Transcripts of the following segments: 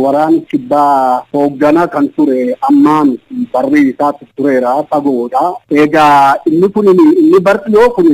Waraanni kibbaa hoogganaa kan ture ammaan barri isaatti tureera, fagoodha. Egaa inni kun, inni barxiyoo kun,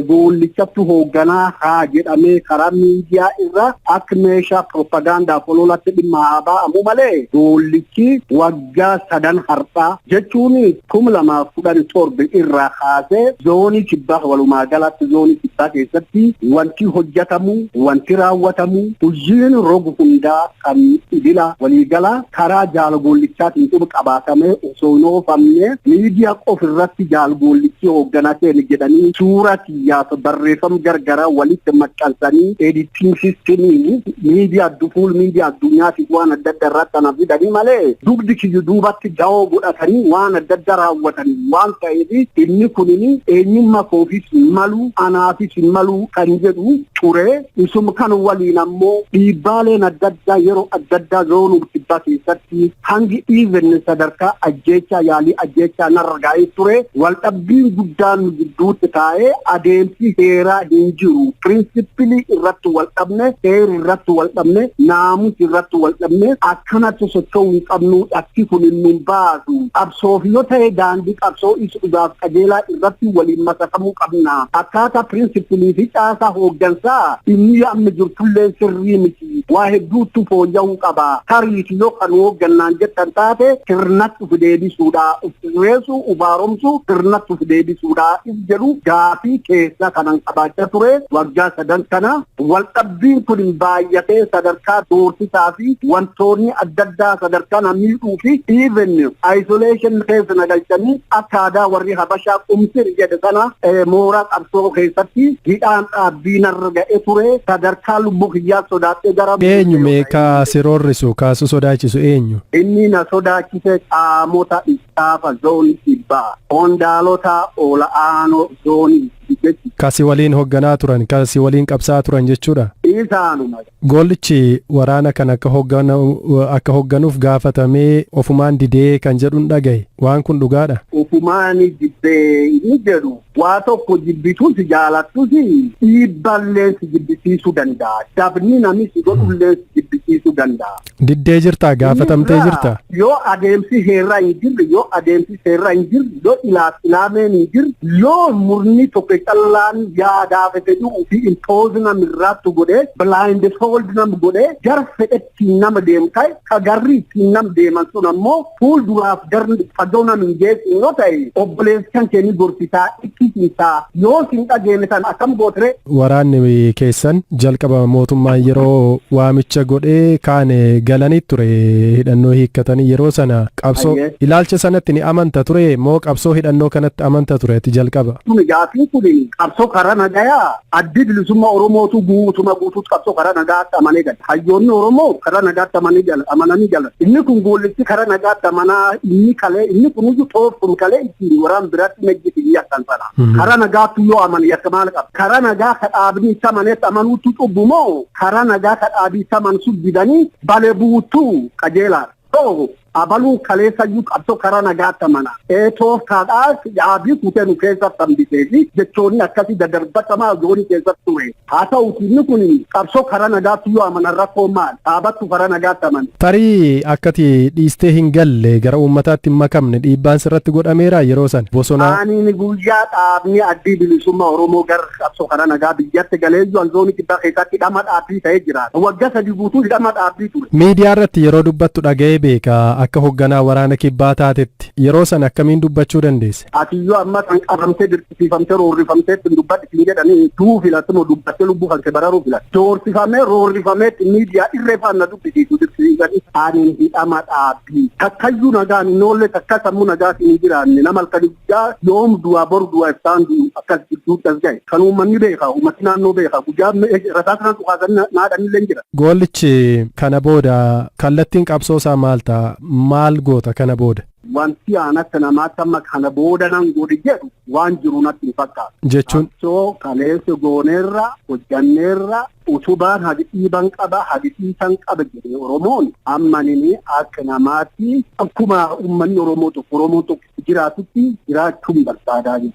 Goollichatti hoogganaa haa jedhamee karaa miidiyaa irra akka meeshaa propagaandaaf ololatti dhimma haa ba'amu malee, Goollichi waggaa 3 har'aa jechuun 2017 irraa kaasee zoonii kibbaa, walumaa galatti zoonii kibbaa keessatti wanti hojjetamu, wanti raawwatamu, hojiin rogu hundaa kan idila waliigala karaa jaalgoollichaatiin quba qabaatamee osoo hin oofamne, miidiyaa qof irratti jaalgoollichi hoogganaa keenya jedhanii suuraa kiyyaaf barreeffama gargaraa walitti maxxansanii, editing systemiin miidiyaa fuul miidiyaa addunyaatiif waan adda addaa irratti kana fidanii malee, dugdi kiyyu duubatti da'oo godhatanii waan adda addaa raawwatanii waan ta'eef, inni kunini eenyummaa koofis malu, anaafis malu kan jedhu ture. Isuma kan waliin ammoo dhiibbaaleen adda addaa yeroo adda addaa zoonuu kibbaa keessatti hangi even sadarkaa ajjeechaa, yaalii ajjeechaa narra ga'ee ture. Waldhabbiin guddaan nu gidduutti taa'ee adeemsi seeraa hin jiru. Principle irratti wal dhabne, seera irratti wal dhabne, naamusa irratti wal dhabne. Akkanatti socho'uu hin qabnu, akki kun nun baasu. Qabsoof yoo ta'e, daandii qabsoo isa dhugaaf qajeelaa irratti waliin masakamuu qabna. Akkaataa principle fi caasaa hooggansaa inni amma jirtullee sirrii miti, waa hedduutu fooyya'uu qaba. Tariiti yoo kan hooggannaan jettan taate, sirnatti uf deebisuudha, uf sirreessuu, uf haaromsuu, sirnatti uf deebisuudha if jedhu gaafii keessa kanan qabaachaa ture. Waggaa 3 kana waldhabbiin kun baay'atee sadarkaa doorsisaa fi wantoonni adda addaa sadarkaa na miidhuu fi even isolation keessa na galchanii, akka aadaa warri Habashaa qumsir jedhe sana, mooraa qabsoo keessatti hidhaan dhaabbii narra ga'e ture. Sadarkaa lubbuu kiyyaa sodaadhee gara Eenyu mee ka si roorrisu, kaasu sodaachisu eenyu? Inni na sodaachise qaamota istaafa zoonii kibbaa, qondaalota ol'aanoo zoonii jechuudha. Kasi waliin hoogganaa turan, kasi waliin qabsaa turan jechuudha. Isaanuma. Goollichi waraana kan akka hoogganuuf gaafatamee ofumaan didee kan jedhuun dhagaye. Waan kun dhugaadha? Ofumaan jibbee inni jedhu, waa tokko jibbitus jaalattus dhiibballee si jibbisiisuu danda'a. Dabni namni si godhullee si jibbisiisuu danda'a. Diddee jirtaa? Gaafatamtee jirta? Yoo adeemsi seerraa hin jirre, yoo adeemsi seerraa hin jirre, yoo ilaaf ilaameen hin jirre, yoo murni tokko callaan yaadaaf fedhii ofii impose nama irratti godhee, blindfold nama godhee, gara fedhetti nama deemu ta'e, ka garri ittiin nama deeman sun ammoo fuulduraaf garri fagoo nama hin geessu yoo ta'e, obboleessi kan keenya gorsisaa ittisiisaa yoo sin dhageenye san akkam gootere? Waraanni keessan jalqaba mootummaan yeroo waamicha godhee kaane galanii ture, hidhannoo hiikkatanii. Yeroo sana qabsoo ilaalcha sanatti ni amanta ture moo qabsoo hidhannoo kanatti amanta ture ati jalqaba? Kun gaaffiin kun qabsoo karaa nagayaa Addi Bilisummaa Oromootu guutuma guutuutti qabsoo karaa nagaatti amanee gala. Hayyoonni Oromoo karaa nagaatti amananii jala, amananii jala. Inni kun Goollichi karaa nagaatti amanaa inni kalee, inni kun iyyuu tooftum kalee ittiin waraan biratti nejjiti yakkan sana. Karaa nagaatti yoo amane yakka maal qaba? Karaa nagaa ka dhaabni itti amanetti amanuutu cubbu moo karaa nagaa ka dhaabii itti amansu didanii bale buutuu qajeelaadha? So abaluu kaleessayyuu qabsoo karaa nagaatti amana. Ee, tooftaadhaas dhaabii kutee nu keessatti hambisee fi jechoonni akkasii daddarbatamaa zoonii keessatti ture. Haa ta'uti, inni kun qabsoo karaa nagaatti yoo amanan rakkoo maal? Dhaabattu karaa nagaatti amana. Tarii akkati dhiistee hin galle, gara uummataatti hin makamne dhiibbaan sirratti godhameera yeroo sana bosonaa? Ani guyyaa dhaabni Addii Bilisummaa Oromoo gara qabsoo karaa nagaa biyyatti galee jiru zoonii kibbaa keessatti hidhama dhaabbii ta'ee jira. Waggaa 3 guutuu hidhama dhaabbii ture. Miidiyaa irratti yeroo dubbattu dhaga'ee beeka akka hoogganaa waraana kibbaa taatetti. Yeroo sana akkamiin dubbachuu dandeesse? Ati yoo amma kan qabamtee, dirqisiifamtee, roorrifamtee ittiin dubbadhi siin jedhanii, du'uu filatte moo dubbattee lubbuu kan kee bararuu filatte? Doorsifamee, roorrifamee, miidiyaa irree faana na dubbisiisu dirqisiisanii. Ani hidhama dhaabbii. Takkayyuu nagaan hin oolle, takka sammuu nagaatiin hin jiraanne, nama halkanii guyyaa yoom du'aa, boru du'aa, iftaan du'u akkas gidduutti as gahe. Kan uummanni beeka, uummati naannoo beeka, guyyaa rasaasa sana dhukaasanii naadhanillee hin jira. Goollichi kana booda kallattiin qabsoo isaa maal ta'a? Maal goota kana booda? Wanti aan akka namaatti amma kana booda nan godhi jedhu waan jiru natti hin fakkaatu. Jechuun? Qabsoo kaleessa gooneerra, hojjanneerra, utubaan hagi dhiiban qaba, hagi dhiisan qaba jedhee Oromoon amma nini akka namaatti akkuma uummanni Oromoo tokko, Oromoon tokko jiraatutti jiraachuun barbaadaa jiru.